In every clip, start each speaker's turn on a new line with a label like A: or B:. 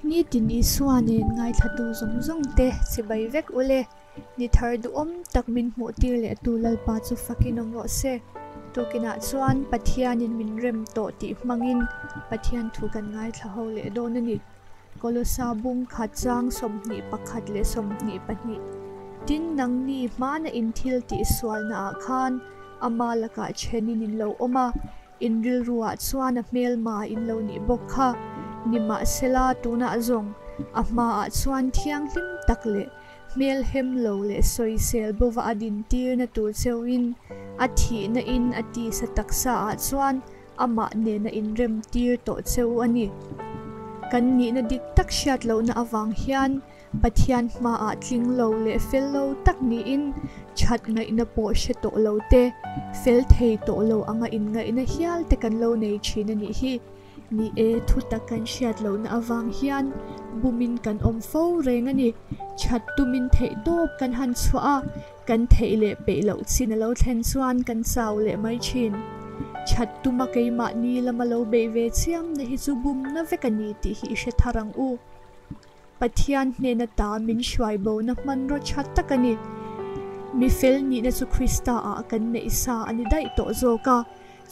A: Nitin Isua nen ngaithlatu zawng zawng te chibai vek ule. Ni thar duhawm tak min hmuh tir leh tu Lalpa chu fakin awm rawh se. Tukinah chuan Pathianin min rem tawh tih hmangin Pathian thu kan ngaithla ho leh dawn a ni. Kolosa bung khat chang 21 leh 22. Tin, nangni hmana in thil tih sualna ah khan ama lakah thenin in lo awm a, In rilruah chuan a hmelma in lo nih bawk kha. Nimahsela, tunah zawng a hmaah chuan thianghlim tak leh hmelhem lo leh sawisel bova a dintirna tur cheuhin a thihna in a tisa taksaah chuan amah nena inremtir tawh cheu a ni. Kan nihna dik tak hriat lohna avang hian Pathian hmaah tling lo leh fel lo tak niin that ngaihna pawh hre tawh lo te, fel thei tawh lo anga inngaihna hial te kan lo nei thin a nih hi. Ni e, thutak kan hriat lohna avang hian bumin kan awm fo reng a ni. That tumin theihtawp kan han chhuah a, kan theih leh peih loh chin a lo thlen chuan kan chau leh mai thin. That tuma keimahni lama lo beih ve chiamna hi chu bumna vek a ni tih hi i hre thar ang u. Pathian hnena ta min hruai bona hmanraw tha tak a ni. Mi fel nihna chu Krista ah kan neih sa a ni daih tawh zawk a,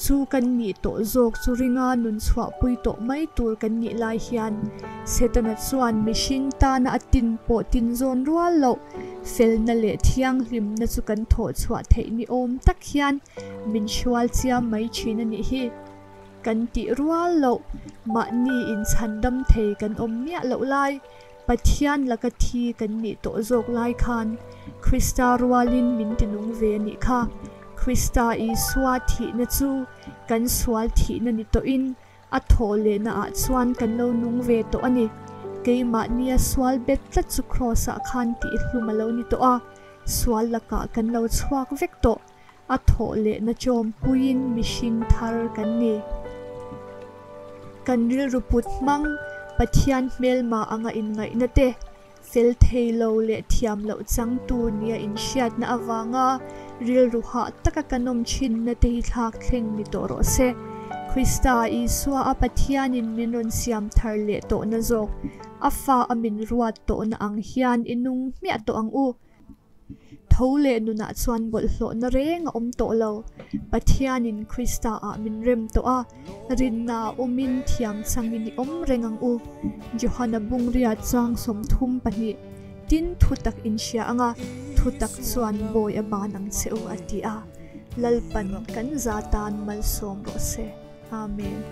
A: chu kan nih tawh zawk chu ringa nun chhuahpui tawh mai tur kan nih lai hian Setana chuan mihring tana a tin pawh tin zawn rual loh felna leh thianghlimna chu kan thawh chhuah theih ni awm tak hian min hrual chiam mai thin a nih hi. Kan tih rual loh, mahni inchhandam thei kan awm miah loh lai, Pathian laka thi kan nih tawh zawk lai khan Krista rualin min tinung ve a nih kha. Krista Isua thihna chu kan sual thihna ni tawhin a thawh lehna ah chuan kan lo nung ve tawh a ni. Keimahnia sual bet tlat chu Kraws-ah khan tihhlum a lo ni tawh a, sual lakah kan lo chhuak vek tawh. A thawh lehna chawmpuiin mihring thar kan ni. Kan rilru put hmang, Pathian hmelma anga inngaihna te, fel thei lo leh thiam loh chang tur nia inhriatna avanga rilru hah taka kan awm thinna te hi thlak thleng ni tawh rawh se. Krista Isua a Pathianin min rawn siam thar leh tawhna zawk, a fa a min ruat tawhna ang hian i nung hmiah tawh ang u. Tho leh nunah chuan bawlhhlawhna reng a awm tawh lo. Pathianin Krista-ah min rem tawh a, rinna a awmin thiam changin i awm reng ang u. Johana Bungria chang 32, Tin, thutak in hria ang a, thutak chuan bawi a ban ang che u, a ti a. Lalpan kan za tan malsawm rawh se. Amen.